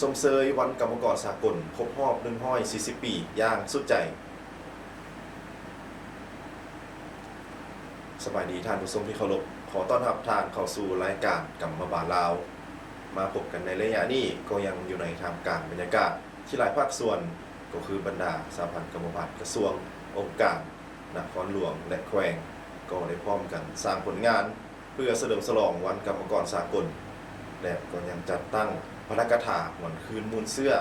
ຊົມເຊີຍວັນກຳມະກອນສາກົນຄົບຮອບໜຶ່ງຮ້ອຍສີ່ສິບປີຢ່າງສຸດໃຈ. ສະບາຍດີທ່ານຜູ້ຊົມທີ່ເຄົາລົບ, ຂໍຕ້ອນຮັບທ່ານເຂົ້າສູ່ລາຍການກຳມະບານລາວ. ມາພົບກັນໃນໄລຍະນີ້ກໍຍັງຢູ່ໃນທ່າມກາງບັນຍາກາດທີ່ຫຼາຍພາກສ່ວນ ກໍຄືບັນດາສະຫະພັນກຳມະບານກະຊວງ, ອົງການ, ນະຄອນຫຼວງ ແລະ ແຂວງ ກໍໄດ້ພ້ອມກັນສ້າງຜົນງານ ເພື່ອສະເຫຼີມສະຫຼອງວັນກຳມະກອນສາກົນ ແລະ ກໍຍັງຈັດຕັ້ງປາຖະກະຖາຫວນຄືນມູນເຊື້ອ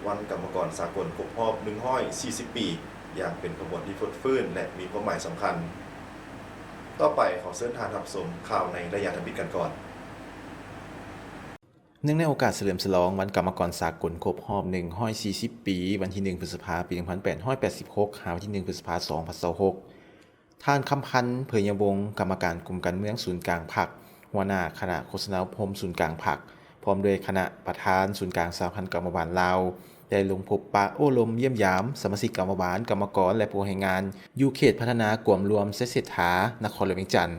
ວັນກຳມະກອນສາກົນຄົບຮອບໜຶ່ງຮ້ອຍສີ່ສິບປີ ຢ່າງເປັນຂະບວນທີ່ຟົດຟື້ນ ແລະ ມີຄວາມໝາຍສຳຄັນ. ຕໍ່ໄປຂໍເຊີນທ່ານຮັບຊົມຂ່າວໃນໄລຍະທຳອິດກັນກ່ອນ. ເນື່ອງໃນໂອກາດສະເຫຼີມສະຫຼອງວັນກຳມະກອນສາກົນຄົບຮອບໜຶ່ງຮ້ອຍສີ່ສິບປີ ວັນທີໜຶ່ງ ພຶດສະພາ ປີໜຶ່ງພັນແປດຮ້ອຍແປດສິບຫົກ ຫາວັນທີໜຶ່ງ ພຶດສະພາ ສອງພັນຊາວຫົກ ທ່ານ ຄຳພັນ ເຜີຍຍະວົງ ກຳມະການກົມການເມືອງສູນກາງພັກ, ຫົວໜ້າຄະນະໂຄສະນາອົບຮົມສູນກາງພັກ, ພ້ອມດ້ວຍຄະນະປະທານສູນກາງສະຫະພັນກຳມະບານລາວ ໄດ້ລົງພົບປະໂອ້ລົມຢ້ຽມຢາມສະມາຊິກກຳມະບານ, ກຳມະກອນ ແລະ ຜູ້ແຮງງານ ຢູ່ເຂດພັດທະນາກວມລວມໄຊເສດຖາ ນະຄອນຫຼວງວຽງຈັນ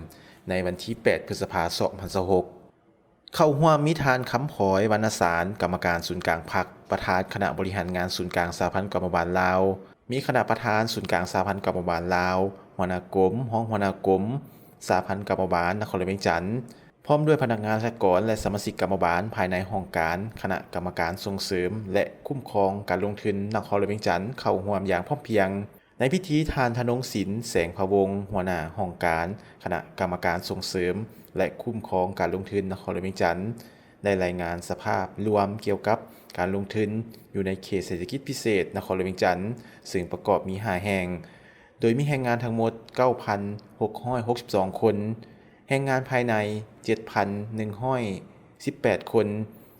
ໃນວັນທີແປດ ພຶດສະພາ ສອງພັນຊາວຫົກ. ເຂົ້າຮ່ວມມີທ່ານ ຄຳພອຍ ວັນນະສານ ກຳມະການສູນກາງພັກ, ປະທານຄະນະບໍລິຫານງານສູນກາງສະຫະພັນກຳມະບານລາວ, ມີຄະນະປະທານສູນກາງສະຫະພັນກຳມະບານລາວ, ຫົວໜ້າກົມ, ຮອງຫົວໜ້າກົມສະຫະພັນກຳມະບານນະຄອນຫຼວງວຽງຈັນ, ພ້ອມດ້ວຍພະນັກງານສະຫະກອນ ແລະ ສະມາຊິກກຳມະບານພາຍໃນຫ້ອງການຄະນະກຳມະການສົ່ງເສີມ ແລະ ຄຸ້ມຄອງການລົງທຶນນະຄອນຫຼວງວຽງຈັນ ເຂົ້າຮ່ວມຢ່າງພ້ອມພຽງ. ໃນພິທີ, ທ່ານ ທະນົງສິນ ແສງພະວົງ ຫົວໜ້າຫ້ອງການຄະນະກຳມະການສົ່ງເສີມ ແລະ ຄຸ້ມຄອງການລົງທຶນນະຄອນຫຼວງວຽງຈັນ ໄດ້ລາຍງານສະພາບລວມກ່ຽວກັບການລົງທຶນຢູ່ໃນເຂດເສດຖະກິດພິເສດນະຄອນຫຼວງວຽງຈັນ, ເຊິ່ງປະກອບມີຫ້າແຫ່ງ, ໂດຍມີແຮງງານທັງໝົດເກົ້າພັນຫົກຮ້ອຍຫົກສິບສອງຄົນ, ແຮງງານພາຍໃນເຈັດພັນໜຶ່ງຮ້ອຍສິບແປດຄົນ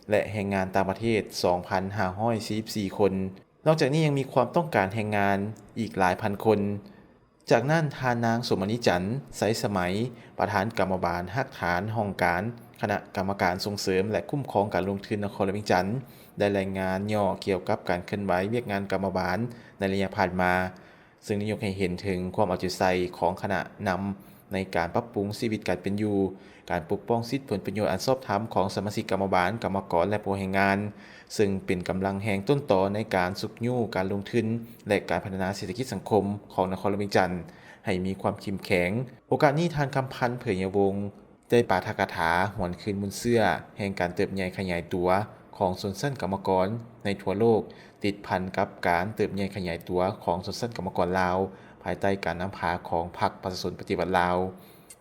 ແລະ ແຮງງານຕ່າງປະເທດສອງພັນຫ້າຮ້ອຍສີ່ສິບສີ່ຄົນ. ນອກຈາກນີ້ຍັງມີຄວາມຕ້ອງການແຮງງານອີກຫຼາຍພັນຄົນ. ຈາກນັ້ນ, ທ່ານນາງ ສົມມະນີຈັນ ໄຊສະໄໝ ປະທານກຳມະບານຮາກຖານຫ້ອງການຄະນະກຳມະການສົ່ງເສີມ ແລະ ຄຸ້ມຄອງການລົງທຶນນະຄອນຫຼວງວຽງຈັນ ໄດ້ລາຍງານຫຍໍ້ກ່ຽວກັບການເຄື່ອນໄຫວວຽກງານກຳມະບານໃນໄລຍະຜ່ານມາ, ເຊິ່ງໄດ້ຍົກໃຫ້ເຫັນເຖິງຄວາມເອົາໃຈໃສ່ຂອງຄະນະນຳ ໃນການປັບປຸງຊີວິດການເປັນຢູ່, ການປົກປ້ອງສິດຜົນປະໂຫຍດອັນຊອບທຳຂອງສະມາຊິກກຳມະບານ, ກຳມະກອນ ແລະ ຜູ້ແຮງງານ, ເຊິ່ງເປັນກຳລັງແຮງຕົ້ນຕໍໃນການຊຸກຍູ້ການລົງທຶນ ແລະ ການພັດທະນາເສດຖະກິດສັງຄົມຂອງນະຄອນຫຼວງວຽງຈັນໃຫ້ມີຄວາມເຂັ້ມແຂງ. ໂອກາດນີ້, ທ່ານ ຄຳພັນ ເຜີຍຍະວົງ ໄດ້ປາຖະກະຖາຫວນຄືນມູນເຊື້ອແຫ່ງການເຕີບໃຫຍ່ຂະຫຍາຍຕົວຂອງຊົນຊັ້ນກຳມະກອນໃນທົ່ວໂລກ, ຕິດພັນກັບການເຕີບໃຫຍ່ຂະຫຍາຍຕົວຂອງຊົນຊັ້ນກຳມະກອນລາວ ພາຍໃຕ້ການນຳພາຂອງພັກປະຊາຊົນປະຕິວັດລາວ.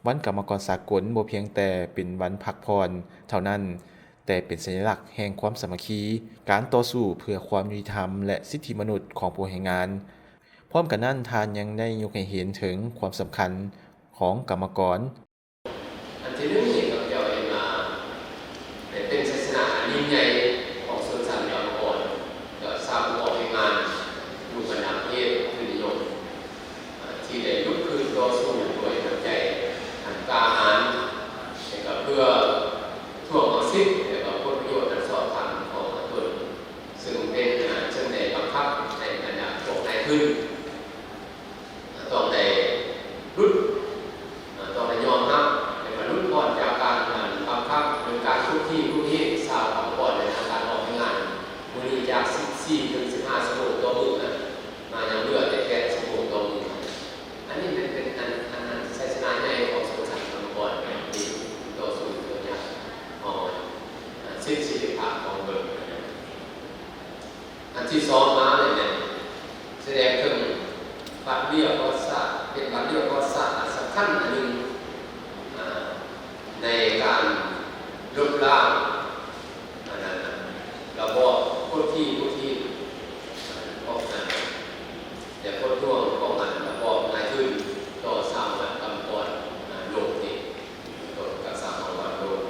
ວັນກຳມະກອນສາກົນບໍ່ພຽງແຕ່ເປັນວັນພັກຜ່ອນເທົ່ານັ້ນ, ແຕ່ເປັນສັນຍະລັກແຫ່ງຄວາມສາມັກຄີ, ການຕໍ່ສູ້ເພື່ອຄວາມຍຸຕິທຳ ແລະ ສິດທິມະນຸດຂອງຜູ້ແຮງງານ. ພ້ອມກັນນັ້ນ, ທ່ານຍັງໄດ້ຍົກໃຫ້ເຫັນເຖິງຄວາມສຳຄັນຂອງກຳມະກອນ. ອັນທີໜຶ່ງນີ້ ຂ້າພະເຈົ້າເຫັນວ່າ ເປັນໄຊຊະນະອັນຍິ່ງໃຫຍ່ຂອງຊົນຊັ້ນກຳມະກອນ ແລະ ຊາວຜູ້ອອກແຮງງານຢູ່ບັນດາປະເທດທຶນນິຍົມ ທີ່ໄດ້ລຸກຂຶ້ນຕໍ່ສູ້ດ້ວຍນ້ຳໃຈອັນກ້າຫານ ແລະ ກໍເພື່ອທວງເອົາສິດ ແລະ ກໍຜົນປະໂຫຍດອັນຊອບທຳຂອງຕົນ, ເຊິ່ງເປັນ, ເຊິ່ງໄດ້ບັງຄັບໃຫ້ບັນດາພວກນາຍທຶນ ຕ້ອງໄດ້ຫຼຸດ, ຕ້ອງໄດ້ຍອມຮັບ ແລະ ກໍຫຼຸດຜ່ອນຈາກການບັງຄັບ ຫຼື ການກົດຂີ່ຂົ່ມເຫງຊາວກຳມະກອນໃນທາງການອອກແຮງງານ ມື້ນີ້ຈາກສິບສີ່ເຖິງສິບຫ້າຊົ່ວໂມງຕໍ່ມື້ນະ ມາຍັງເຫຼືອແຕ່ແປດຊົ່ວໂມງຕໍ່ມື້. ອັນນີ້ແມ່ນເປັນອັນ, ອັນ, ອັນໄຊຊະນະໃຫຍ່ຂອງຊົນຊັ້ນກຳມະກອນທີ່ຕໍ່ສູ້ເພື່ອຢາກຮອດ, ອາ, ສິດເສລີພາບຂອງຕົນ. ອັນທີສອງມານີ້ແມ່ນສະແດງເຖິງບັດວຽກປະຫວັດສາດ, ເປັນບັດວຽກປະຫວັດສາດອັນສຳຄັນອັນໜຶ່ງ, ອາ, ໃນການລົບລ້າງ ອັນນັ້ນນະ ລະບອບກົດຂີ່ຂົ່ມເຫງຂອງ ແລະ ກົດຫ່ວງຂອງ ລະບອບນາຍທຶນຕໍ່ສາຫະພັນກຳມະກອນໂລກນີ້ ຕໍ່ກັບສາຫະພັນກຳມະກອນໂລກ.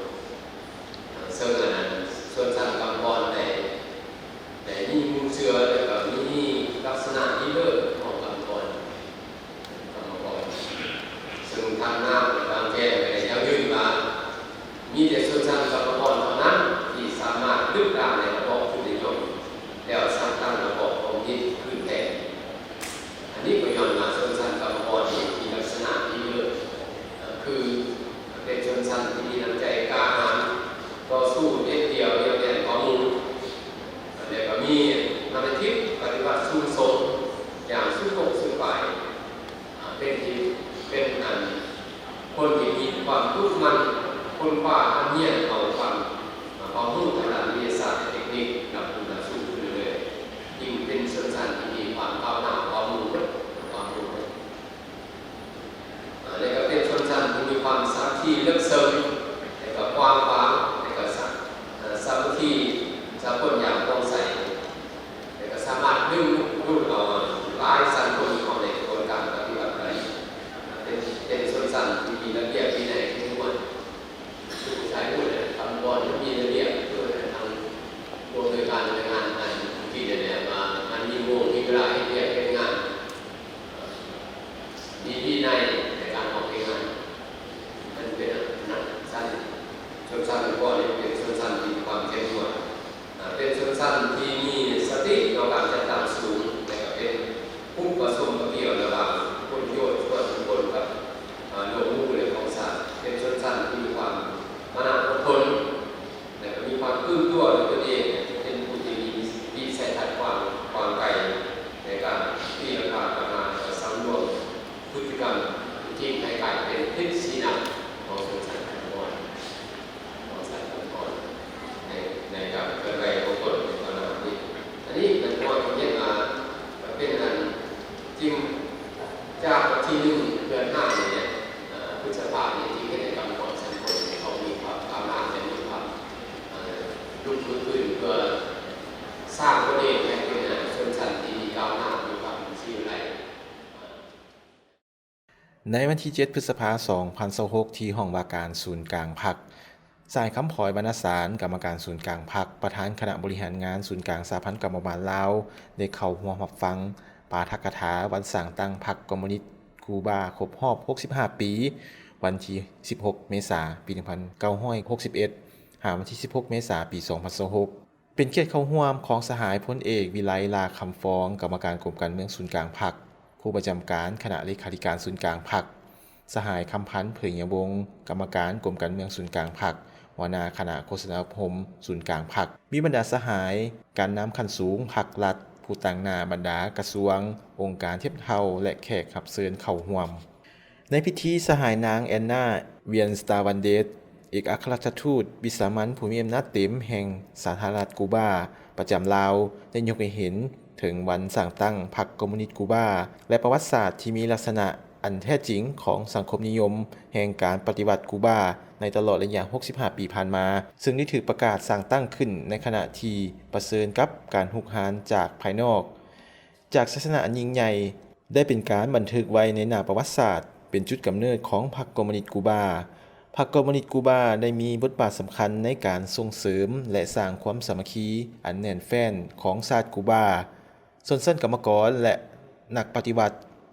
ເຊິ່ງອັນນັ້ນ ຊົນຊັ້ນກຳມະກອນໄດ້ ໄດ້ມີມູນເຊື້ອ ແລະ ກໍມີລັກສະນະລີດເດີຂອງກຳມະກອນ ກຳມະກອນ ເຊິ່ງທາງນາງ ແລະ ທາງແກນກໍໄດ້ຢັ້ງຢືນວ່າ ມີແຕ່ຊົນຊັ້ນກຳມະກອນເທົ່ານັ້ນທີ່ສາມາດລຶບລ້າງໄດ້ລະບອບທຶນນິຍົມ ແລ້ວສ້າງຕັ້ງລະບອບຄອມມູນິດຄືນແທນ. ອັນນີ້ກໍຍ້ອນວ່າຊົນຊັ້ນກຳມະກອນນີ້ມີລັກສະນະດີເລີດ ຄືເປັນຊົນຊັ້ນທີ່ມີນ້ຳໃຈກ້າຫານ ຕໍ່ສູ້ເດັດດ່ຽວໜຽວແໜ້ນກວ່າໝູ່. ຄວາມດຸໝັ່ນຄົ້ນຄວ້າຮ່ຳຮຽນເອົາຄວາມ ຄວາມຮູ້ທາງດ້ານວິທະຍາສາດ ແລະ ເຕັກນິກ ກັບຄຸນນະສູງຂຶ້ນເລື້ອຍໆ, ຍິ່ງເປັນຊົນຊັ້ນທີ່ມີຄວາມກ້າວໜ້າກວ່າໝູ່ໝົດ, ກວ່າໝູ່ໝົດ. ແລະ ກໍເປັນຊົນຊັ້ນທີ່ມີຄວາມສາມັກຄີເລິກເຊິ່ງ ແລະ ກໍກວ້າງຂວາງ ແລະ ກໍສາ ສາມັກຄີສາກົນຢ່າງໂປ່ງໃສ ແລະ ກໍສາມາດດຶງດູດເອົາຫຼາຍສັງຄົມເຂົ້າໃນຂະບວນການປະຕິວັດໄດ້. ເປັນ ເປັນຊົນຊັ້ນທີ່ມີລະບຽບວິໄນເຂັ້ມງວດ. ສາຍບຸນກຳມະກອນມີລະບຽບ ຄືທາງຜູ້ອຳນວຍການໜ່ວຍງານອັນຜິດແລ້ວວ່າ ມັນມີໂມງ ມີເວລາເຮັດວຽກເຮັດງານ ມີວິໄນໃນການອອກແຮງງານ. ມັນເປັນອັນນັ້ນຊັ້ນ ຊົນຊັ້ນກຳມະກອນນີ້ເປັນຊົນຊັ້ນທີ່ມີຄວາມເຂັ້ມງວດ ເປັນຊົນຊັ້ນທີ່ມີສະຕິຕໍ່ການຈັດຕັ້ງສູງ ແລະ ກໍເປັນຜູ້ປະສົມປະກ່ຽວລະຫວ່າງຜົນປະໂຫຍດສ່ວນບຸກຄົນກັບ ອາ ໂລກໝູ່ ແລະ ຂອງຊາດ, ເປັນຊົນຊັ້ນທີ່ມີຄວາມມານະອົດທົນ ແລະ ກໍມີຄວາມຕື່ນຕົວດ້ວຍຕົນເອງ, ເປັນຜູ້ທີ່ມີວິໄສທັດກວ້າງ ກວ້າງໄກໃນການຕີລາຄາບັນຫາ ແລະ ສັງລວມພຶດຕິກຳ ທີ່ຈະໃຫ້ກາຍເປັນທິດຊີ້ນຳຂອງຊົນຊັ້ນກຳມະກອນ ຂອງຊາດກຳມະກອນ ໃນ ໃນການເຄື່ອນໄຫວຂອງຕົນໃນຕອນໜ້ານີ້. ອັນນີ້ມັນກໍເຮັດວ່າ ມັນເປັນອັນ ຈຶ່ງຈາກວັນທີໜຶ່ງເດືອນຫ້ານີ້ແຫຼະ ເອີ ພຶດສະພານີ້ ຈຶ່ງເຮັດໃຫ້ກຳມະກອນສັງຄົມເຂົາມີຄວາມກ້າວໜ້າ ແລະ ມີຄວາມ ເອີ ລຸກຄືນຂຶ້ນ ເພື່ອສ້າງຕົນເອງໃຫ້ເປັນ ເອີ ຊົນຊັ້ນທີ່ມີກ້າວໜ້າ ມີຄວາມສີວິໄລ. ໃນວັນທີເຈັດ ພຶດສະພາ ສອງພັນຊາວຫົກ ທີ່ຫ້ອງວ່າການສູນກາງພັກ, ສະຫາຍ ຄຳພອຍ ວັນນະສານ ກຳມະການສູນກາງພັກ, ປະທານຄະນະບໍລິຫານງານສູນກາງສະຫະພັນກຳມະບານລາວ ໄດ້ເຂົ້າຮ່ວມຮັບຟັງປາຖະກະຖາວັນສ້າງຕັ້ງພັກຄອມມູນິດກູບາຄົບຮອບຫົກສິບຫ້າປີ ວັນທີສິບຫົກ ເມສາ ປີໜຶ່ງພັນເກົ້າຮ້ອຍຫົກສິບເອັດ ຫາວັນທີສິບຫົກ ເມສາ ປີສອງພັນຊາວຫົກ. ເປັນກຽດເຂົ້າຮ່ວມຂອງສະຫາຍ ພົນເອກ ວິໄລ ຫຼ້າຄຳຟອງ ກຳມະການກົມການເມືອງສູນກາງພັກ, ຜູ້ປະຈຳການຄະນະເລຂາທິການສູນກາງພັກ, ສະຫາຍ ຄຳພັນ ເຜີຍຍະວົງ ກຳມະການກົມການເມືອງສູນກາງພັກ, ຫົວໜ້າຄະນະໂຄສະນາອົບຮົມສູນກາງພັກ, ມີບັນດາສະຫາຍການນຳຂັ້ນສູງພັກລັດ, ຜູ້ຕາງໜ້າບັນດາກະຊວງ, ອົງການທຽບເທົ່າ ແລະ ແຂກຮັບເຊີນເຂົ້າຮ່ວມ. ໃນພິທີ, ສະຫາຍນາງ ແອນນາ ວຽນສະຕາວັນເດດ ເອກອັກຄະລັດຖະທູດວິສາມັນຜູ້ມີອຳນາດເຕັມແຫ່ງສາທາລະນະລັດກູບາປະຈຳລາວ ໄດ້ຍົກໃຫ້ເຫັນເຖິງວັນສ້າງຕັ້ງພັກຄອມມູນິດກູບາ ແລະ ປະຫວັດສາດທີ່ມີລັກສະນະອັນແທ້ຈິງຂອງສັງຄົມນິຍົມແຫ່ງການປະຕິວັດກູບາໃນຕະຫຼອດໄລຍະຫົກສິບຫ້າປີຜ່ານມາ, ເຊິ່ງໄດ້ຖືກປະກາດສ້າງຕັ້ງຂຶ້ນໃນຂະນະທີ່ປະເຊີນກັບການຮຸກຮານຈາກພາຍນອກ. ຈາກໄຊຊະນະອັນຍິ່ງໃຫຍ່ ໄດ້ເປັນການບັນທຶກໄວ້ໃນໜ້າປະຫວັດສາດ ເປັນຈຸດກຳເນີດຂອງພັກຄອມມູນິດກູບາ. ພັກຄອມມູນິດກູບາໄດ້ມີບົດບາດສຳຄັນໃນການສົ່ງເສີມ ແລະ ສ້າງຄວາມສາມັກຄີອັນແໜ້ນແຟ້ນຂອງຊາດກູບາ, ຊົນຊັ້ນກຳມະກອນ ແລະ ນັກປະຕິວັດ,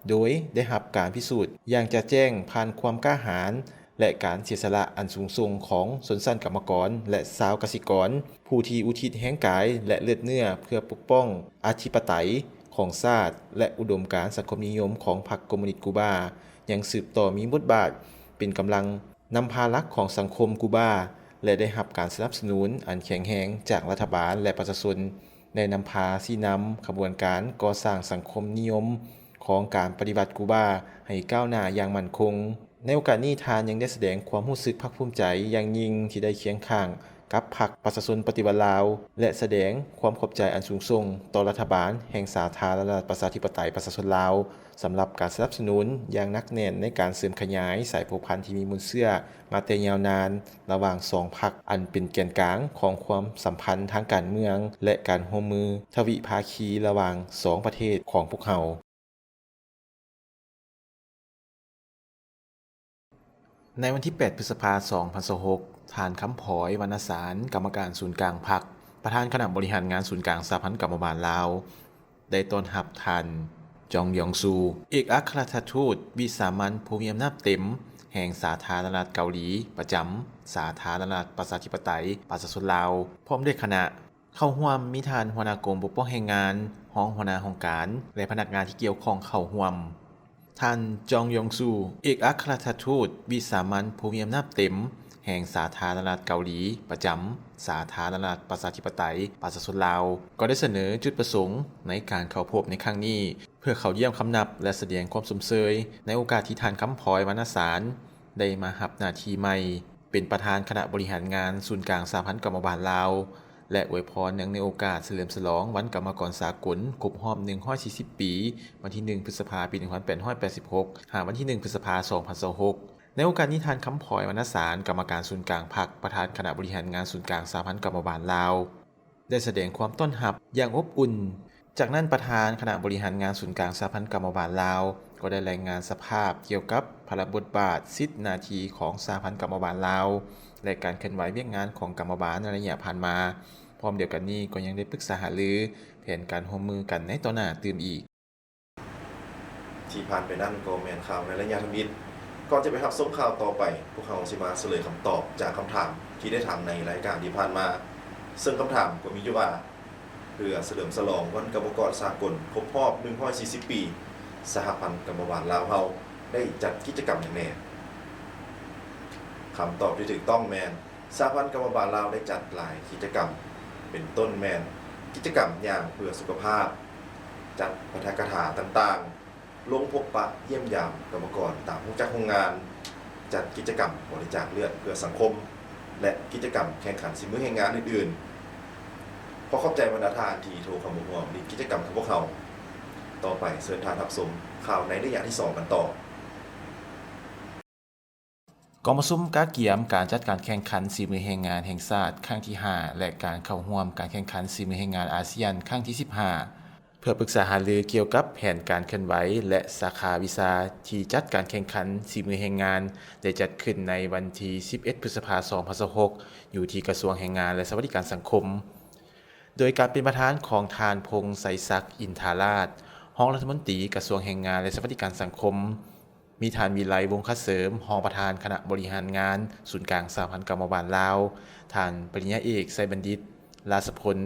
ໂດຍໄດ້ຮັບການພິສູດຢ່າງຈະແຈ້ງຜ່ານຄວາມກ້າຫານ ແລະ ການເສຍສະຫຼະອັນສູງສົ່ງຂອງຊົນຊັ້ນກຳມະກອນ ແລະ ຊາວກະສິກອນ ຜູ້ທີ່ອຸທິດແຮງກາຍ ແລະ ເລືອດເນື້ອເພື່ອປົກປ້ອງອະທິປະໄຕຂອງຊາດ ແລະ ອຸດົມການສັງຄົມນິຍົມຂອງພັກຄອມມູນິດກູບາ ຍັງສືບຕໍ່ມີບົດບາດເປັນກຳລັງນຳພາຫຼັກຂອງສັງຄົມກູບາ ແລະ ໄດ້ຮັບການສະໜັບສະໜູນອັນແຂງແຮງຈາກລັດຖະບານ ແລະ ປະຊາຊົນ. ໄດ້ນຳພາຊີ້ນຳຂະບວນການກໍ່ສ້າງສັງຄົມນິຍົມຂອງການປະຕິວັດກູບາໃຫ້ກ້າວໜ້າຢ່າງໝັ້ນຄົງ. ໃນໂອກາດນີ້, ທ່ານຍັງໄດ້ສະແດງຄວາມຮູ້ສຶກພາກພູມໃຈຢ່າງຍິ່ງທີ່ໄດ້ຄຽງຂ້າງກັບພັກປະຊາຊົນປະຕິວັດລາວ ແລະ ສະແດງຄວາມຂອບໃຈອັນສູງສົ່ງຕໍ່ລັດຖະບານແຫ່ງສາທາລະນະລັດປະຊາທິປະໄຕປະຊາຊົນລາວ ສຳລັບການສະໜັບສະໜູນຢ່າງໜັກແໜ້ນໃນການເສີມຂະຫຍາຍສາຍພົວພັນທີ່ມີມູນເຊື້ອ ມາແຕ່ຍາວນານລະຫວ່າງສອງພັກ ອັນເປັນແກນກາງຂອງຄວາມສຳພັນທາງການເມືອງ ແລະ ການຮ່ວມມືທະວິພາຄີລະຫວ່າງສອງປະເທດຂອງພວກເຮົາ. ໃນວັນທີແປດ ພຶດສະພາ ສອງພັນຊາວຫົກ, ທ່ານ ຄຳພອຍ ວັນນະສານ ກຳມະການສູນກາງພັກ, ປະທານຄະນະບໍລິຫານງານສູນກາງສະຫະພັນກຳມະບານລາວ ໄດ້ຕ້ອນຮັບທ່ານ ຈອງຢອງຊູ ເອກອັກຄະລັດຖະທູດວິສາມັນຜູ້ມີອຳນາດເຕັມແຫ່ງສາທາລະນະລັດເກົາຫຼີ ປະຈຳສາທາລະນະລັດປະຊາທິປະໄຕປະຊາຊົນລາວ ພ້ອມດ້ວຍຄະນະ. ເຂົ້າຮ່ວມມີທ່ານຫົວໜ້າກົມປົກປ້ອງແຮງງານ, ຮອງຫົວໜ້າຫ້ອງການ ແລະ ພະນັກງານທີ່ກ່ຽວຂ້ອງເຂົ້າຮ່ວມ. ທ່ານ ຈອງຢອງຊູ ເອກອັກຄະລັດຖະທູດວິສາມັນຜູ້ມີອຳນາດເຕັມແຫ່ງສາທາລະນະລັດເກົາຫຼີ ປະຈຳສາທາລະນະລັດປະຊາທິປະໄຕປະຊາຊົນລາວ ກໍໄດ້ສະເໜີຈຸດປະສົງໃນການເຂົ້າພົບໃນຄັ້ງນີ້ ເພື່ອເຂົ້າຢ້ຽມຄຳນັບ ແລະ ສະແດງຄວາມຊົມເຊີຍໃນໂອກາດທີ່ທ່ານ ຄຳພອຍ ວັນນະສານ ໄດ້ມາຮັບໜ້າທີ່ໃໝ່ເປັນປະທານຄະນະບໍລິຫານງານສູນກາງສະຫະພັນກຳມະບານລາວ ແລະ ອວຍພອນເນື່ອງໃນໂອກາດສະເຫຼີມສະຫຼອງວັນກຳມະກອນສາກົນຄົບຮອບໜຶ່ງຮ້ອຍສີ່ສິບປີ ວັນທີໜຶ່ງ ພຶດສະພາ ປີໜຶ່ງພັນແປດຮ້ອຍແປດສິບຫົກ ຫາວັນທີໜຶ່ງ ພຶດສະພາ ສອງພັນຊາວຫົກ. ໃນໂອກາດນີ້ ທ່ານ ຄຳ ພອຍ ວັນນະສານ ກຳມະການສູນກາງພັກ ປະທານຄະນະບໍລິຫານງານສູນກາງສະຫະພັນກຳມະບານລາວ ໄດ້ສະແດງຄວາມຕ້ອນຮັບຢ່າງອົບອຸ່ນ. ຈາກນັ້ນ ປະທານຄະນະບໍລິຫານງານສູນກາງສະຫະພັນກຳມະບານລາວ ກໍໄດ້ລາຍງານສະພາບກ່ຽວກັບພາລະບົດບາດ, ສິດ, ໜ້າທີ່ຂອງສະຫະພັນກຳມະບານລາວ ແລະ ການເຄື່ອນໄຫວວຽກງານຂອງກຳມະບານໃນໄລຍະຜ່ານມາ. ພ້ອມດຽວກັນນີ້ ກໍຍັງໄດ້ປຶກສາຫາລືແຜນການຮ່ວມມືກັນໃນຕໍ່ໜ້າຕື່ມອີກ. ທີ່ຜ່ານໄປນັ້ນກໍແມ່ນຂ່າວໃນໄລຍະທຳອິດ. ກ່ອນຈະໄປຮັບຊົມຂ່າວຕໍ່ໄປ, ພວກເຮົາຊິມາສະເຫຼີຍຄຳຕອບຈາກຄຳຖາມທີ່ໄດ້ຖາມໃນລາຍການທີ່ຜ່ານມາ, ເຊິ່ງຄຳຖາມກໍມີຢູ່ວ່າ ເພື່ອສະເຫຼີມສະຫຼອງວັນກຳມະກອນສາກົນຄົບຮອບໜຶ່ງຮ້ອຍສີ່ສິບປີ, ສະຫະພັນກຳມະບານລາວເຮົາໄດ້ຈັດກິດຈະກຳຫຍັງແດ່? ຄຳຕອບທີ່ຖືກຕ້ອງແມ່ນ ສະຫະພັນກຳມະບານລາວໄດ້ຈັດຫຼາຍກິດຈະກຳ, ເປັນຕົ້ນແມ່ນກິດຈະກຳຍ່າງເພື່ອສຸຂະພາບ, ຈັດປາຖະກະຖາຕ່າງໆ, ລົງພົບປະຢ້ຽມຢາມກຳມະກອນຕາມໂຮງຈັກໂຮງງານ, ຈັດກິດຈະກຳບໍລິຈາກເລືອດເພື່ອສັງຄົມ ແລະ ກິດຈະກຳແຂ່ງຂັນສີມືແຮງງານອື່ນໆ. ຂໍຂອບໃຈບັນດາທ່ານທີ່ໂທເຂົ້າມາຮ່ວມຫຼິ້ນກິດຈະກຳກັບພວກເຮົາ. ຕໍ່ໄປເຊີນທ່ານຮັບຊົມຂ່າວໃນໄລຍະທີສອງກັນຕໍ່. ກອງປະຊຸມກະກຽມການຈັດການແຂ່ງຂັນສີມືແຮງງານແຫ່ງຊາດຄັ້ງທີຫ້າ ແລະ ການເຂົ້າຮ່ວມການແຂ່ງຂັນສີມືແຮງງານອາຊຽນຄັ້ງທີສິບຫ້າ ເພື່ອປຶກສາຫາລືກ່ຽວກັບແຜນການເຄື່ອນໄຫວ ແລະ ສາຂາວິຊາທີ່ຈັດການແຂ່ງຂັນສີມືແຮງງານ ໄດ້ຈັດຂຶ້ນໃນວັນທີສິບເອັດ ພຶດສະພາ ສອງພັນຊາວຫົກ ຢູ່ທີ່ກະຊວງແຮງງານ ແລະ ສະຫວັດດີການສັງຄົມ ໂດຍການເປັນປະທານຂອງທ່ານ ພົງໄຊສັກ ອິນທາລາດ ຮອງລັດຖະມົນຕີກະຊວງແຮງງານ ແລະ ສະຫວັດດີການສັງຄົມ, ມີທ່ານ ວິໄລ ວົງຄະເສີມ ຮອງປະທານຄະນະບໍລິຫານງານສູນກາງສະຫະພັນກຳມະບານລາວ, ທ່ານ ປະລິນຍາເອກ ໄຊບັນດິດ ລາຊະພົນ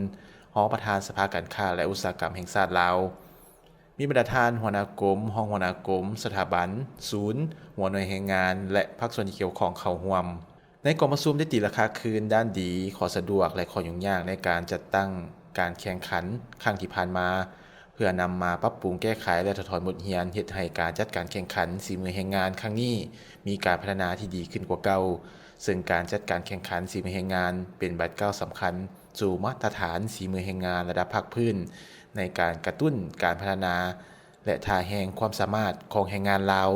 ຮອງປະທານສະພາການຄ້າ ແລະ ອຸດສາຫະກຳແຫ່ງຊາດລາວ, ມີບັນດາທ່ານຫົວໜ້າກົມ, ຮອງຫົວໜ້າກົມ, ສະຖາບັນ, ສູນ, ຫົວໜ່ວຍແຮງງານ ແລະ ພາກສ່ວນທີ່ກ່ຽວຂ້ອງເຂົ້າຮ່ວມ. ໃນກອງປະຊຸມໄດ້ຕີລາຄາຄືນດ້ານດີ, ຂໍ້ສະດວກ ແລະ ຂໍ້ຫຍຸ້ງຍາກໃນການຈັດຕັ້ງການແຂ່ງຂັນຄັ້ງທີ່ຜ່ານມາ, ເພື່ອນຳມາປັບປຸງແກ້ໄຂ ແລະ ຖອດຖອນບົດຮຽນ ເຮັດໃຫ້ການຈັດການແຂ່ງຂັນສີມືແຮງງານຄັ້ງນີ້ມີການພັດທະນາທີ່ດີຂຶ້ນກວ່າເກົ່າ, ເຊິ່ງການຈັດການແຂ່ງຂັນສີມືແຮງງານເປັນບາດກ້າວສຳຄັນສູ່ມາດຕະຖານສີມືແຮງງານລະດັບພາກພື້ນ ໃນການກະຕຸ້ນການພັດທະນາ ແລະ ທ່າແຮງຄວາມສາມາດຂອງແຮງງານລາວ,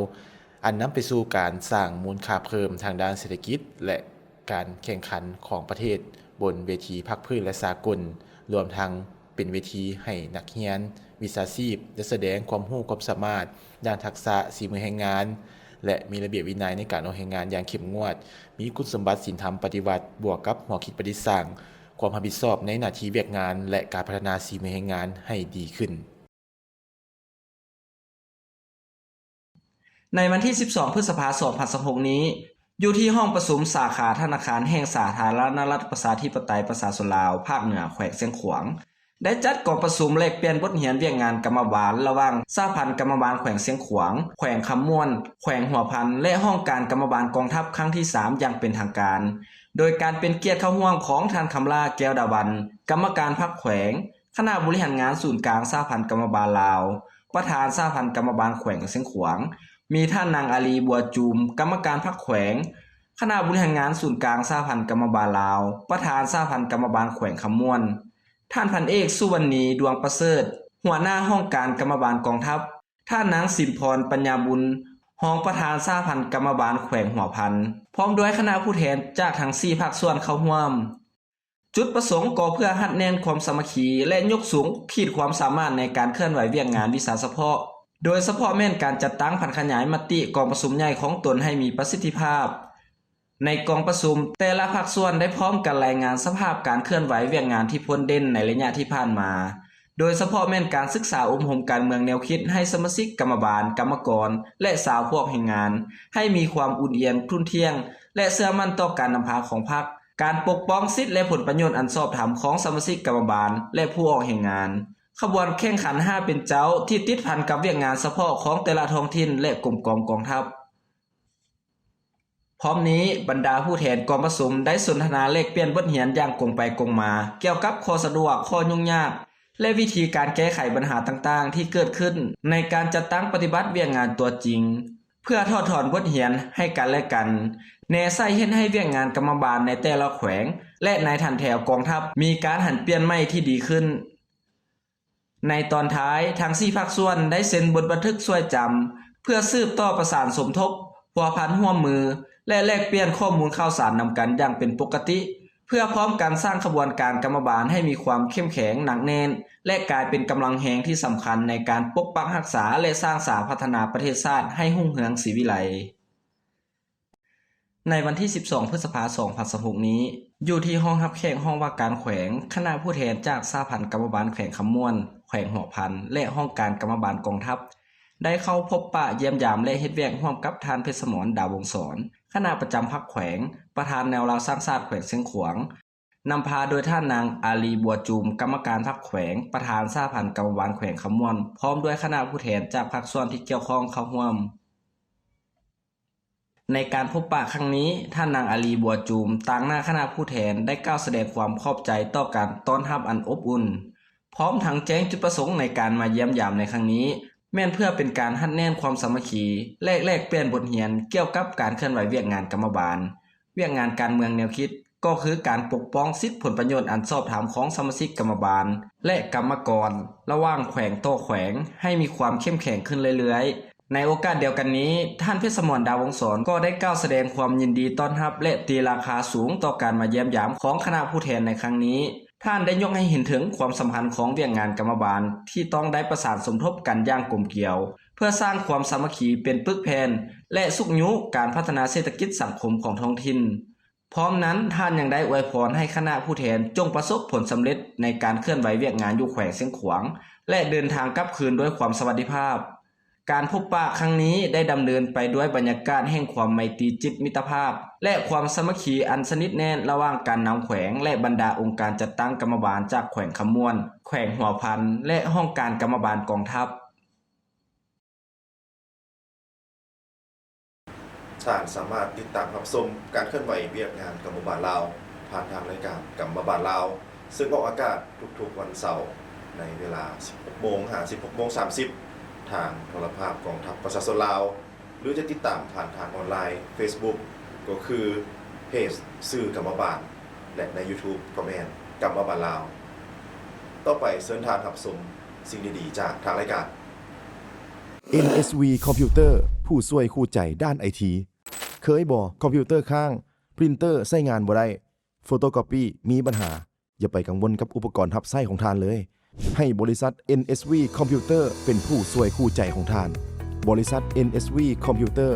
ອັນນຳໄປສູ່ການສ້າງມູນຄ່າເພີ່ມທາງດ້ານເສດຖະກິດ ແລະ ການແຂ່ງຂັນຂອງປະເທດບົນເວທີພາກພື້ນ ແລະ ສາກົນ, ລວມທັງເປັນເວທີໃຫ້ນັກຮຽນ, ວິຊາຊີບ ໄດ້ສະແດງຄວາມຮູ້ຄວາມສາມາດດ້ານທັກສະສີມືແຮງງານ ແລະ ມີລະບຽບວິໄນໃນການອອກແຮງງານຢ່າງເຂັ້ມງວດ, ມີຄຸນສົມບັດສິນທຳປະຕິວັດ ບວກກັບຫົວຄິດປະດິດສ້າງ, ຄວາມຮັບຜິດຊອບໃນໜ້າທີ່ວຽກງານ ແລະ ການພັດທະນາສີມືແຮງງານໃຫ້ດີຂຶ້ນ. ໃນວັນທີສິບສອງ ພຶດສະພາ ສອງພັນຊາວຫົກນີ້, ຢູ່ທີ່ຫ້ອງປະຊຸມສາຂາທະນາຄານແຫ່ງສາທາລະນະລັດປະຊາທິປະໄຕປະຊາຊົນລາວ ພາກເໜືອ ແຂວງຊຽງຂວາງ ໄດ້ຈັດກອງປະຊຸມແລກປ່ຽນບົດຮຽນວຽກງານກຳມະບານ ລະຫວ່າງສະຫະພັນກຳມະບານແຂວງຊຽງຂວາງ, ແຂວງຄຳມ່ວນ, ແຂວງຫົວພັນ ແລະ ຫ້ອງການກຳມະບານກອງທັບຄັ້ງທີສາມຢ່າງເປັນທາງການ, ໂດຍການເປັນກຽດເຂົ້າຮ່ວມຂອງທ່ານ ຄຳຫຼ້າ ແກ້ວດາວັນ ກຳມະການພັກແຂວງ, ຄະນະບໍລິຫານງານສູນກາງສະຫະພັນກຳມະບານລາວ, ປະທານສະຫະພັນກຳມະບານແຂວງຊຽງຂວາງ, ມີທ່ານນາງ ອາລີ ບົວຈູມ ກຳມະການພັກແຂວງ, ຄະນະບໍລິຫານງານສູນກາງສະຫະພັນກຳມະບານລາວ, ປະທານສະຫະພັນກຳມະບານແຂວງຄຳມ່ວນ, ທ່ານພັນເອກ ສຸວັນນີ ດວງປະເສີດ ຫົວໜ້າຫ້ອງການກຳມະບານກອງທັບ, ທ່ານນາງ ສິມພອນ ປັນຍາບຸນ ຮອງປະທານສະຫະພັນກຳມະບານແຂວງຫົວພັນ ພ້ອມດ້ວຍຄະນະຜູ້ແທນຈາກທັງສີ່ພາກສ່ວນເຂົ້າຮ່ວມ. ຈຸດປະສົງກໍເພື່ອຮັດແໜ້ນຄວາມສາມັກຄີ ແລະ ຍົກສູງຂີດຄວາມສາມາດໃນການເຄື່ອນໄຫວວຽກງານວິຊາສະເພາະ, ໂດຍສະເພາະແມ່ນການຈັດຕັ້ງຜັນຂະຫຍາຍມະຕິກອງປະຊຸມໃຫຍ່ຂອງຕົນໃຫ້ມີປະສິດທິພາບ. ໃນກອງປະຊຸມ, ແຕ່ລະພາກສ່ວນໄດ້ພ້ອມກັນລາຍງານສະພາບການເຄື່ອນໄຫວວຽກງານທີ່ພົ້ນເດັ່ນໃນໄລຍະທີ່ຜ່ານມາ, ໂດຍສະເພາະແມ່ນການສຶກສາອົບຮົມການເມືອງແນວຄິດໃຫ້ສະມາຊິກກຳມະບານ, ກຳມະກອນ ແລະ ຊາວພວກແຮງງານ ໃຫ້ມີຄວາມອຸ່ນອຽນ, ທຸ່ນທ່ຽງ ແລະ ເຊື່ອໝັ້ນຕໍ່ການນຳພາຂອງພັກ, ການປົກປ້ອງສິດ ແລະ ຜົນປະໂຫຍດອັນຊອບທຳຂອງສະມາຊິກກຳມະບານ ແລະ ຜູ້ອອກແຮງງານ. ຂະບວນແຂ່ງຂັນຫ້າເປັນເຈົ້າທີ່ຕິດພັນກັບວຽກງານສະເພາະຂອງແຕ່ລະທ້ອງຖິ່ນ ແລະ ກົມກອງກອງທັບ. ພ້ອມນີ້, ບັນດາຜູ້ແທນກອງປະຊຸມໄດ້ສົນທະນາແລກປ່ຽນບົດຮຽນຢ່າງກົງໄປກົງມາ ກ່ຽວກັບຂໍ້ສະດວກ, ຂໍ້ຫຍຸ້ງຍາກ ແລະ ວິທີການແກ້ໄຂບັນຫາຕ່າງໆທີ່ເກີດຂຶ້ນໃນການຈັດຕັ້ງປະຕິບັດວຽກງານຕົວຈິງ. ເພື່ອຖອດຖອນບົດຮຽນໃຫ້ກັນແລະກັນ, ແນໃສ່ເຮັດໃຫ້ວຽກງານກຳມະບານໃນແຕ່ລະແຂວງ ແລະ ໃນຖັນແຖວກອງທັບມີການຫັນປ່ຽນໃໝ່ທີ່ດີຂຶ້ນ. ໃນຕອນທ້າຍ, ທັງສີ່ພາກສ່ວນໄດ້ເຊັນບົດບັນທຶກຊ່ວຍຈຳ ເພື່ອສືບຕໍ່ປະສານສົມທົບ, ພົວພັນຮ່ວມມື ແລະ ແລກປ່ຽນຂໍ້ມູນຂ່າວສານນຳກັນຢ່າງເປັນປົກກະຕິ, ເພື່ອພ້ອມກັນສ້າງຂະບວນການກຳມະບານໃຫ້ມີຄວາມເຂັ້ມແຂງໜັກແໜ້ນ ແລະ ກາຍເປັນກຳລັງແຮງທີ່ສຳຄັນໃນການປົກປັກຮັກສາ ແລະ ສ້າງສາພັດທະນາປະເທດຊາດໃຫ້ຮຸ່ງເຮືອງສີວິໄລ. ໃນວັນທີສິບສອງ ພຶດສະພາ ສອງພັນຊາວຫົກນີ້, ຢູ່ທີ່ຫ້ອງຮັບແຂກຫ້ອງວ່າການແຂວງ, ຄະນະຜູ້ແທນຈາກສະຫະພັນກຳມະບານແຂວງຄຳມ່ວນ, ແຂວງຫົວພັນ ແລະ ຫ້ອງການກຳມະບານກອງທັບ ໄດ້ເຂົ້າພົບປະຢ້ຽມຢາມ ແລະ ເຮັດວຽກຮ່ວມກັບທ່ານ ເພັດສະໝອນ ດາວົງສອນ, ຄະນະປະຈຳພັກແຂວງ, ປະທານແນວລາວສ້າງຊາດແຂວງຊຽງຂວາງ, ນຳພາໂດຍທ່ານນາງ ອາລີ ບົວຈູມ, ກຳມະການພັກແຂວງ, ປະທານສະຫະພັນກຳມະບານແຂວງຄຳມ່ວນ, ພ້ອມດ້ວຍຄະນະຜູ້ແທນຈາກພາກສ່ວນທີ່ກ່ຽວຂ້ອງເຂົ້າຮ່ວມ. ໃນການພົບປະຄັ້ງນີ້, ທ່ານນາງ ອາລີ ບົວຈູມ, ຕາງໜ້າຄະນະຜູ້ແທນ ໄດ້ກ່າວສະແດງຄວາມຂອບໃຈຕໍ່ການຕ້ອນຮັບອັນອົບອຸ່ນ, ພ້ອມທັງແຈ້ງຈຸດປະສົງໃນການມາຢ້ຽມຢາມໃນຄັ້ງນີ້ ແມ່ນເພື່ອເປັນການຮັດແໜ້ນຄວາມສາມັກຄີ ແລະ ແລກປ່ຽນບົດຮຽນກ່ຽວກັບການເຄື່ອນໄຫວວຽກງານກຳມະບານ, ວຽກງານການເມືອງແນວຄິດ, ກໍຄືການປົກປ້ອງສິດຜົນປະໂຫຍດອັນຊອບທຳຂອງສະມາຊິກກຳມະບານ ແລະ ກຳມະກອນ ລະຫວ່າງແຂວງຕໍ່ແຂວງ ໃຫ້ມີຄວາມເຂັ້ມແຂງຂຶ້ນເລື້ອຍໆ. ໃນໂອກາດດຽວກັນນີ້, ທ່ານ ເພັດສະໝອນ ດາວົງສອນ ກໍໄດ້ກ່າວສະແດງຄວາມຍິນດີຕ້ອນຮັບ ແລະ ຕີລາຄາສູງຕໍ່ການມາຢ້ຽມຢາມຂອງຄະນະຜູ້ແທນໃນຄັ້ງນີ້. ທ່ານໄດ້ຍົກໃຫ້ເຫັນເຖິງຄວາມສຳຄັນຂອງວຽກງານກຳມະບານທີ່ຕ້ອງໄດ້ປະສານສົມທົບກັນຢ່າງກົມກຽວ ເພື່ອສ້າງຄວາມສາມັກຄີເປັນປຶກແຜ່ນ ແລະ ຊຸກຍູ້ການພັດທະນາເສດຖະກິດສັງຄົມຂອງທ້ອງຖິ່ນ. ພ້ອມນັ້ນ, ທ່ານຍັງໄດ້ອວຍພອນໃຫ້ຄະນະຜູ້ແທນຈົ່ງປະສົບຜົນສຳເລັດໃນການເຄື່ອນໄຫວວຽກງານຢູ່ແຂວງຊຽງຂວາງ ແລະ ເດີນທາງກັບຄືນດ້ວຍຄວາມສະຫວັດດີພາບ. ການພົບປະຄັ້ງນີ້ໄດ້ດຳເນີນໄປດ້ວຍບັນຍາກາດແຫ່ງຄວາມໄມຕີຈິດມິດຕະພາບ ແລະ ຄວາມສາມັກຄີອັນສະໜິດແໜ້ນລະຫວ່າງການນຳແຂວງ ແລະ ບັນດາອົງການຈັດຕັ້ງກຳມະບານຈາກແຂວງຄຳມ່ວນ, ແຂວງຫົວພັນ ແລະ ຫ້ອງການກຳມະບານກອງທັບ. ທ່ານສາມາດຕິດຕາມຮັບຊົມການເຄື່ອນໄຫວວຽກງານກຳມະບານລາວ ຜ່ານທາງລາຍການກຳມະບານລາວ ເຊິ່ງອອກອາກາດທຸກໆວັນເສົາໃນເວລາສິບຫົກໂມງຫາສິບຫົກໂມງສາມສິບ ທາງໂທລະພາບກອງທັບປະຊາຊົນລາວ ຫຼື ຈະຕິດຕາມຜ່ານທາງອອນລາຍ ເຟສບຸກ ກໍຄືເພຈສື່ກຳມະບານ ແລະ ໃນຢູທູບກໍແມ່ນກຳມະບານລາວ. ຕໍ່ໄປເຊີນທ່ານຮັບຊົມສິ່ງດີໆຈາກທາງລາຍການ. ເອັນເອສວີ ຄອມພິວເຕີ ຜູ້ຊ່ວຍຄູ່ໃຈດ້ານໄອທີ. ເຄີຍບໍ່? ຄອມພິວເຕີຄ້າງ, ປຣິນເຕີໃຊ້ງານບໍ່ໄດ້, ໂຟໂຕກອບປີ້ມີບັນຫາ. ຢ່າໄປກັງວົນກັບອຸປະກອນຮັບໃຊ້ຂອງທ່ານເລີຍ. ໃຫ້ບໍລິສັດ ເອັນເອສວີ ຄອມພິວເຕີ ເປັນຜູ້ຊ່ວຍຄູ່ໃຈຂອງທ່ານ. ບໍລິສັດ ເອັນເອສວີ ຄອມພິວເຕີ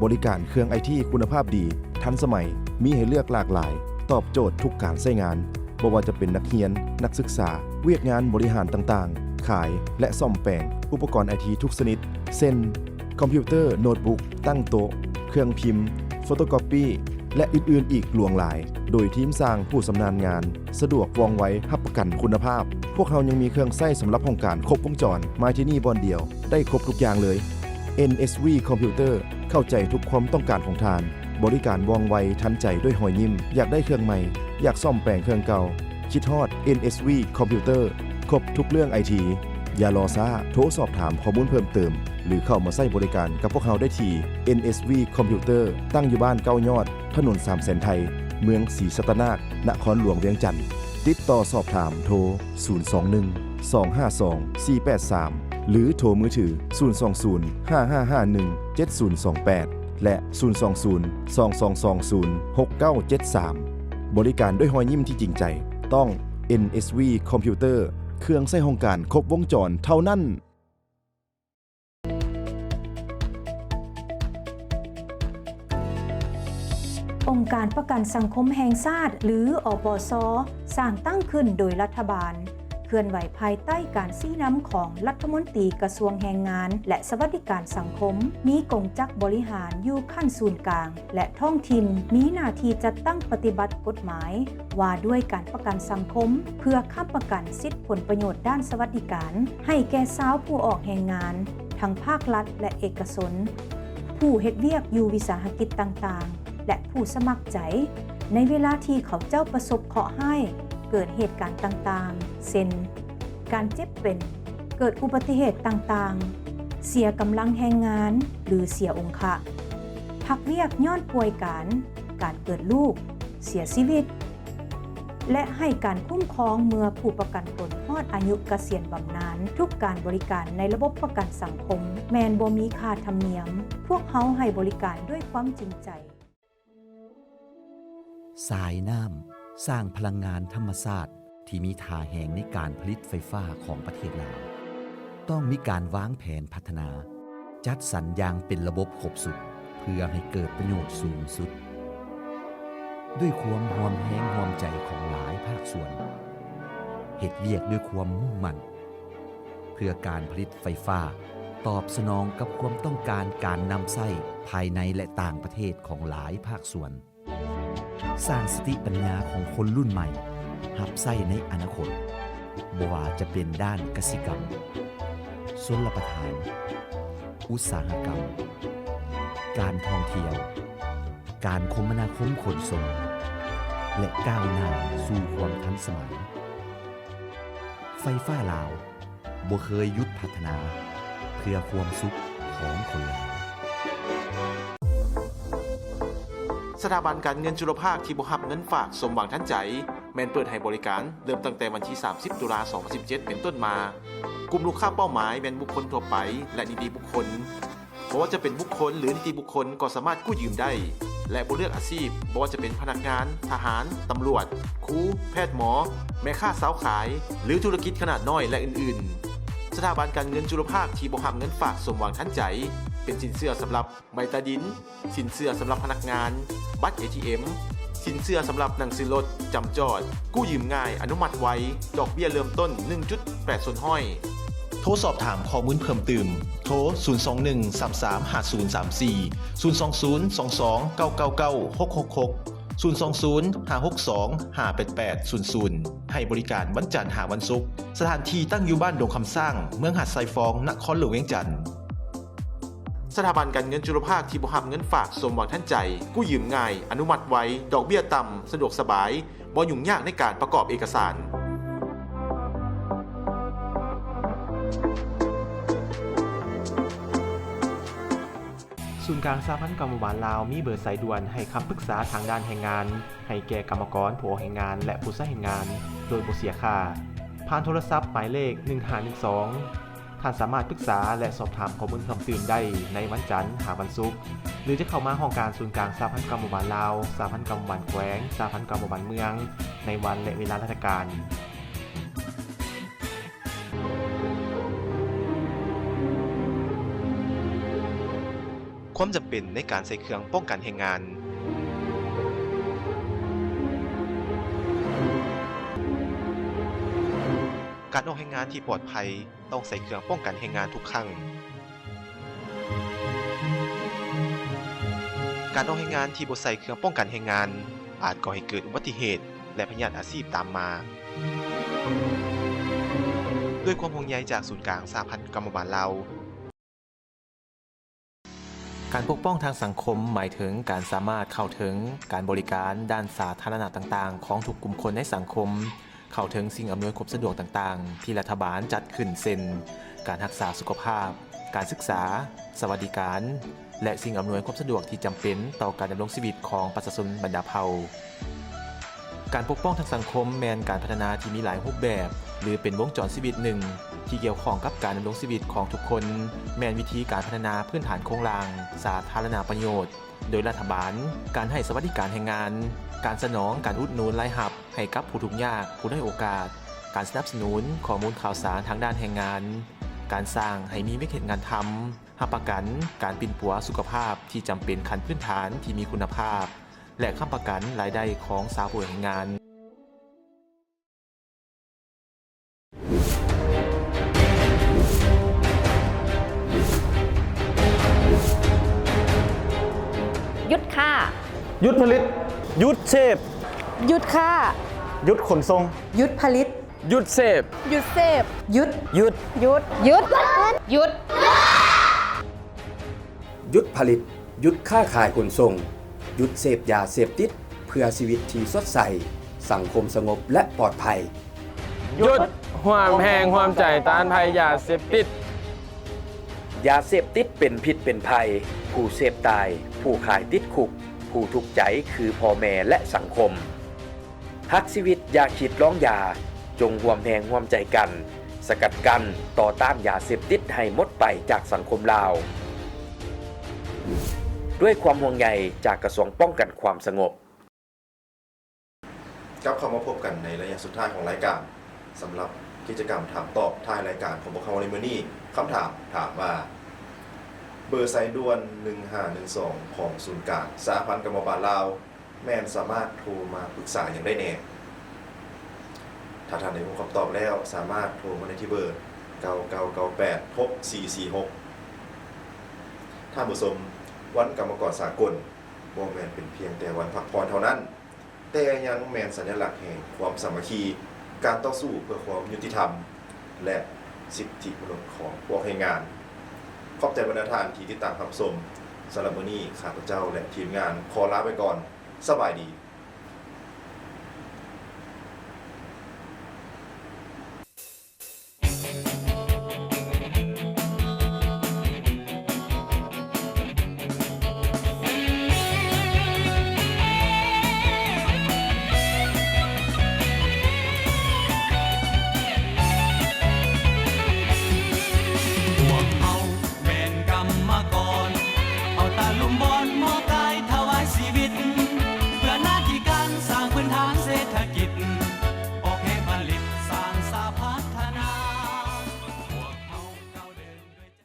ບໍລິການເຄື່ອງໄອທີຄຸນນະພາບດີ, ທັນສະໄໝ, ມີໃຫ້ເລືອກຫຼາກຫຼາຍ, ຕອບໂຈດທຸກການໃຊ້ງານ. ບໍ່ວ່າຈະເປັນນັກຮຽນ, ນັກສຶກສາ, ວຽກງານບໍລິຫານຕ່າງໆ, ຂາຍ ແລະ ສ້ອມແປງອຸປະກອນໄອທີທຸກຊະນິດ ເຊັ່ນ ຄອມພິວເຕີ, ໂນດບຸກ, ຕັ້ງໂຕະ, ເຄື່ອງພິມ, ໂຟໂຕກອບປີ້ ແລະ ອື່ນໆອີກຫຼວງຫຼາຍ, ໂດຍທີມຊ່າງຜູ້ຊຳນານງານ ສະດວກ, ວ່ອງໄວ, ຮັບປະກັນຄຸນນະພາບ. ພວກເຮົາຍັງມີເຄື່ອງໃຊ້ສຳລັບຫ້ອງການຄົບວົງຈອນ, ມາທີ່ນີ້ບ່ອນດຽວ ໄດ້ຄົບທຸກຢ່າງເລີຍ. ເອັນເອສວີ ຄອມພິວເຕີ ເຂົ້າໃຈທຸກຄວາມຕ້ອງການຂອງທ່ານ, ບໍລິການວ່ອງໄວທັນໃຈດ້ວຍຮອຍຍິ້ມ. ຢາກໄດ້ເຄື່ອງໃໝ່? ຢາກສ້ອມແປງເຄື່ອງເກົ່າ? ຄິດຮອດ ເອັນເອສວີ ຄອມພິວເຕີ ຄົບທຸກເລື່ອງໄອທີ. ຢ່າລໍຊ້າ, ໂທສອບຖາມຂໍ້ມູນເພີ່ມເຕີມ ຫຼື ເຂົ້າມາໃຊ້ບໍລິການກັບພວກເຮົາໄດ້ທີ່ ເອັນເອສວີ ຄອມພິວເຕີ ຕັ້ງຢູ່ບ້ານເກົ້າຍອດ, ຖະໜົນສາມແສນໄທ, ເມືອງສີສັດຕະນາກ, ນະຄອນຫຼວງວຽງຈັນ. ຕິດຕໍ່ສອບຖາມໂທ ສູນສອງໜຶ່ງ ສອງຫ້າສອງ ສີ່ແປດສາມ ຫຼື ໂທມືຖື ສູນສອງສູນ ຫ້າຫ້າຫ້າໜຶ່ງ ເຈັດສູນສອງແປດ ແລະ ສູນສອງສູນ ສອງສອງສອງສູນ ຫົກເກົ້າເຈັດສາມ. ບໍລິການດ້ວຍຮອຍຍິ້ມທີ່ຈິງໃຈ ຕ້ອງ ເອັນເອສວີ ຄອມພິວເຕີ ເຄື່ອງໃຊ້ຫ້ອງການຄົບວົງຈອນເທົ່ານັ້ນ. ອົງການປະກັນສັງຄົມແຫ່ງຊາດ ຫຼື ອປຊ ສ້າງຕັ້ງຂຶ້ນໂດຍລັດຖະບານ, ເຄື່ອນໄຫວພາຍໃຕ້ການຊີ້ນຳຂອງລັດຖະມົນຕີກະຊວງແຮງງານ ແລະ ສະຫວັດດີການສັງຄົມ, ມີກົງຈັກບໍລິຫານຢູ່ຂັ້ນສູນກາງ ແລະ ທ້ອງຖິ່ນ, ມີໜ້າທີ່ຈັດຕັ້ງປະຕິບັດກົດໝາຍ ວ່າດ້ວຍການປະກັນສັງຄົມ ເພື່ອຄ້ຳປະກັນສິດຜົນປະໂຫຍດດ້ານສະຫວັດດີການ ໃຫ້ແກ່ຊາວຜູ້ອອກແຮງງານ ທັງພາກລັດ ແລະ ເອກະຊົນ, ຜູ້ເຮັດວຽກຢູ່ວິສາຫະກິດຕ່າງໆ ແລະ ຜູ້ສະໝັກໃຈ ໃນເວລາທີ່ເຂົາເຈົ້າປະສົບເຄາະຮ້າຍ, ເກີດເຫດການຕ່າງໆ ເຊັ່ນ ການເຈັບເປັນ, ເກີດອຸບັດຕິເຫດຕ່າງໆ, ເສຍກຳລັງແຮງງານ ຫຼື ເສຍອົງຄະ, ພັກວຽກຍ້ອນປ່ວຍການ, ການເກີດລູກ, ເສຍຊີວິດ ແລະ ໃຫ້ການຄຸ້ມຄອງເມື່ອຜູ້ປະກັນຕົນຮອດອາຍຸກະສຽນບຳນານ. ທຸກການບໍລິການໃນລະບົບປະກັນສັງຄົມແມ່ນບໍ່ມີຄ່າທຳນຽມ. ພວກເຮົາໃຫ້ບໍລິການດ້ວຍຄວາມຈິງໃຈ. ສາຍນ້ຳ ສ້າງພະລັງງານທຳມະຊາດທີ່ມີທ່າແຮງໃນການຜະລິດໄຟຟ້າຂອງປະເທດລາວ. ຕ້ອງມີການວາງແຜນພັດທະນາ, ຈັດສັນຢ່າງເປັນລະບົບຄົບຊຸດ ເພື່ອໃຫ້ເກີດປະໂຫຍດສູງສຸດ. ດ້ວຍຄວາມຮ່ວມແຮງຮ່ວມໃຈຂອງຫຼາຍພາກສ່ວນ, ເຮັດວຽກດ້ວຍຄວາມມຸ່ງໝັ້ນ ເພື່ອການຜະລິດໄຟຟ້າ ຕອບສະໜອງກັບຄວາມຕ້ອງການການນຳໃຊ້ພາຍໃນ ແລະ ຕ່າງປະເທດຂອງຫຼາຍພາກສ່ວນ. ສ້າງສະຕິປັນຍາຂອງຄົນລຸ້ນໃໝ່ຮັບໃຊ້ໃນອະນາຄົດ, ບໍ່ວ່າຈະເປັນດ້ານກະສິກຳ, ຊົນລະປະທານ, ອຸດສາຫະກຳ, ການທ່ອງທ່ຽວ, ການຄົມມະນາຄົມຂົນສົ່ງ ແລະ ກ້າວໜ້າສູ່ຄວາມທັນສະໄໝ. ໄຟຟ້າລາວ ບໍ່ເຄີຍຢຸດພັດທະນາເພື່ອຄວາມສຸກຂອງຄົນລາວ. ສະຖາບັນການເງິນຈຸລະພາກທີ່ບໍ່ຮັບເງິນຝາກສົມຫວັງທັນໃຈ ແມ່ນເປີດໃຫ້ບໍລິການເລີ່ມຕັ້ງແຕ່ວັນທີສາມສິບ ຕຸລາ ສອງພັນສິບເຈັດ ເປັນຕົ້ນມາ. ກຸ່ມລູກຄ້າເປົ້າໝາຍແມ່ນບຸກຄົນທົ່ວໄປ ແລະ ນິຕິບຸກຄົນ. ບໍ່ວ່າຈະເປັນບຸກຄົນ ຫຼື ນິຕິບຸກຄົນກໍສາມາດກູ້ຢືມໄດ້ ແລະ ບໍ່ເລືອກອາຊີບ, ບໍ່ວ່າຈະເປັນພະນັກງານ, ທະຫານ, ຕຳຫຼວດ, ຄູ, ແພດ, ໝໍ, ແມ່ຄ້າ, ຊາວຂາຍ ຫຼື ທຸລະກິດຂະໜາດນ້ອຍ ແລະ ອື່ນໆ. ສະຖາບັນການເງິນຈຸລະພາກທີ່ບໍ່ຮັບເງິນຝາກສົມຫວັງທັນໃຈ ເປັນສິນເຊື່ອສຳລັບໃບຕາດິນ, ສິນເຊື່ອສຳລັບພະນັກງານ, ບັດເອທີເອັມ, ສິນເຊື່ອສຳລັບໜັງສືລົດ, ຈຳຈອດ, ກູ້ຢືມງ່າຍ, ອະນຸມັດໄວ, ດອກເບ້ຍເລີ່ມຕົ້ນ ໜຶ່ງຈຸດແປດສ່ວນຮ້ອຍ. ໂທສອບຖາມຂໍ້ມູນເພີ່ມຕື່ມ ໂທ ສູນສອງໜຶ່ງ ສາມສາມ ຫ້າສູນສາມສີ່, ສູນສອງສູນ ສອງສອງ ເກົ້າເກົ້າເກົ້າ ຫົກຫົກຫົກ, ສູນສອງສູນ ຫ້າຫົກສອງ ຫ້າແປດແປດສູນສູນ. ໃຫ້ບໍລິການວັນຈັນຫາວັນສຸກ. ສະຖານທີ່ຕັ້ງຢູ່ບ້ານດົງຄຳຊ້າງ, ເມືອງຫາດຊາຍຟອງ, ນະຄອນຫຼວງວຽງຈັນ. ສະຖາບັນການເງິນຈຸລະພາກທີ່ບໍ່ຮັບເງິນຝາກສົມຫວັງທັນໃຈ, ກູ້ຢືມງ່າຍ, ອະນຸມັດໄວ, ດອກເບ້ຍຕ່ຳ, ສະດວກສະບາຍ, ບໍ່ຫຍຸ້ງຍາກໃນການປະກອບເອກະສານ. ສູນກາງສະຫະພັນກຳມະບານລາວມີເບີສາຍດ່ວນໃຫ້ຄຳປຶກສາທາງດ້ານແຮງງານ ໃຫ້ແກ່ກຳມະກອນ, ຜູ້ອອກແຮງງານ ແລະ ຜູ້ໃຊ້ແຮງງານ ໂດຍບໍ່ເສຍຄ່າ ຜ່ານໂທລະສັບໝາຍເລກ ໜຶ່ງຫ້າໜຶ່ງສອງ. ທ່ານສາມາດປຶກສາ ແລະ ສອບຖາມຂໍ້ມູນເພີ່ມຕື່ມໄດ້ໃນວັນຈັນຫາວັນສຸກ ຫຼື ຈະເຂົ້າມາຫ້ອງການສູນກາງສະຫະພັນກຳມະບານລາວ, ສະຫະພັນກຳມະບານແຂວງ, ສະຫະພັນກຳມະບານເມືອງ ໃນວັນ ແລະ ເວລາລາຊະການ. ຄວາມຈຳເປັນໃນການໃສ່ເຄື່ອງປ້ອງກັນແຮງງານ. ການອອກແຮງງານທີ່ປອດໄພ ຕ້ອງໃສ່ເຄື່ອງປ້ອງກັນແຮງງານທຸກຄັ້ງ. ການອອກແຮງງານທີ່ບໍ່ໃສ່ເຄື່ອງປ້ອງກັນແຮງງານ ອາດກໍ່ໃຫ້ເກີດອຸບັດຕິເຫດ ແລະ ພະຍາດອາຊີບຕາມມາ. ດ້ວຍຄວາມຫ່ວງໃຍຈາກສູນກາງສະຫະພັນກຳມະບານລາວ. ການປົກປ້ອງທາງສັງຄົມ ໝາຍເຖິງການສາມາດເຂົ້າເຖິງການບໍລິການດ້ານສາທາລະນະຕ່າງໆ ຂອງທຸກກຸ່ມຄົນໃນສັງຄົມ, ເຂົ້າເຖິງສິ່ງອຳນວຍຄວາມສະດວກຕ່າງໆ ທີ່ລັດຖະບານຈັດຂຶ້ນ ເຊັ່ນ ການຮັກສາສຸຂະພາບ, ການສຶກສາ, ສະຫວັດດີການ ແລະ ສິ່ງອຳນວຍຄວາມສະດວກທີ່ຈຳເປັນຕໍ່ການດຳລົງຊີວິດຂອງປະຊາຊົນບັນດາເຜົ່າ. ການປົກປ້ອງທາງສັງຄົມແມ່ນການພັດທະນາທີ່ມີຫຼາຍຮູບແບບ ຫຼື ເປັນວົງຈອນຊີວິດໜຶ່ງທີ່ກ່ຽວຂ້ອງກັບການດຳລົງຊີວິດຂອງທຸກຄົນ, ແມ່ນວິທີການພັດທະນາພື້ນຖານໂຄງລ່າງສາທາລະນະປະໂຫຍດໂດຍລັດຖະບານ, ການໃຫ້ສະຫວັດດີການແຮງງານ, ການສະໜອງການອຸດໜູນລາຍຮັບໃຫ້ກັບຜູ້ທຸກຍາກ, ຜູ້ດ້ອຍໂອກາດ, ການສະໜັບສະໜູນຂໍ້ມູນຂ່າວສານທາງດ້ານແຮງງານ, ການສ້າງໃຫ້ມີວຽກເຮັດງານທຳ, ຮັບປະກັນການປິ່ນປົວສຸຂະພາບທີ່ຈຳເປັນຂັ້ນພື້ນຖານທີ່ມີຄຸນນະພາບ ແລະ ຄ້ຳປະກັນລາຍໄດ້ຂອງຊາວຜູ້ແຮງງານ. ຢຸດຄ້າ. ຢຸດຜະລິດ. ຢຸດເສບ. ຢຸດຄ້າ. ຢຸດຂົນສົ່ງ. ຢຸດຜະລິດ. ຢຸດເສບ. ຢຸດເສບ. ຢຸດ. ຢຸດ. ຢຸດ. ຢຸດ. ຢຸດ. ຢຸດ. ຢຸດຜະລິດ, ຢຸດຄ້າຂາຍຂົນສົ່ງ, ຢຸດເສບຢາເສບຕິດ ເພື່ອຊີວິດທີ່ສົດໃສ, ສັງຄົມສະຫງົບ ແລະ ປອດໄພ. ຢຸດຮ່ວມແຮງຮ່ວມໃຈຕ້ານໄພຢາເສບຕິດ. ຢາເສບຕິດເປັນພິດເປັນໄພ, ຜູ້ເສບຕາຍ, ຜູ້ຂາຍຕິດຄຸກ, ຜູ້ທຸກໃຈຄືພໍ່ແມ່ ແລະ ສັງຄົມ. ຮັກຊີວິດຢ່າຄິດລອງຢາ, ຈົ່ງຮ່ວມແຮງຮ່ວມໃຈກັນ ສະກັດກັ້ນ, ຕໍ່ຕ້ານຢາເສບຕິດໃຫ້ໝົດໄປຈາກສັງຄົມລາວ. ດ້ວຍຄວາມຫ່ວງໃຍຈາກກະຊວງປ້ອງກັນຄວາມສະຫງົບ. ກັບເຂົ້າມາພົບກັນໃນໄລຍະສຸດທ້າຍຂອງລາຍການ. ສຳລັບກິດຈະກຳຖາມຕອບທ້າຍລາຍການຂອງພວກເຮົາໃນມື້ນີ້, ຄຳຖາມຖາມວ່າ ເບີສາຍດ່ວນ ໜຶ່ງຫ້າໜຶ່ງສອງ ຂອງສູນກາງສະຫະພັນກຳມະບານລາວ ແມ່ນສາມາດໂທມາປຶກສາຫຍັງໄດ້ແດ່? ຖ້າທ່ານໄດ້ຮູ້ຄຳຕອບແລ້ວ, ສາມາດໂທມາໄດ້ທີ່ເບີ ເກົ້າເກົ້າເກົ້າແປດ ຫົກສີ່ສີ່ຫົກ. ທ່ານຜູ້ຊົມ, ວັນກຳມະກອນສາກົນ ບໍ່ແມ່ນເປັນພຽງແຕ່ວັນພັກຜ່ອນເທົ່ານັ້ນ, ແຕ່ຍັງແມ່ນສັນຍະລັກແຫ່ງຄວາມສາມັກຄີ, ການຕໍ່ສູ້ເພື່ອຄວາມຍຸຕິທຳ ແລະ ສິດທິມະນຸດຂອງພວກແຮງງານ. ຂອບໃຈບັນດາທ່ານທີ່ຕິດຕາມຮັບຊົມ. ສຳລັບມື້ນີ້, ຂ້າພະເຈົ້າ ແລະ ທີມງານຂໍລາໄປກ່ອນ. ສະບາຍດີ.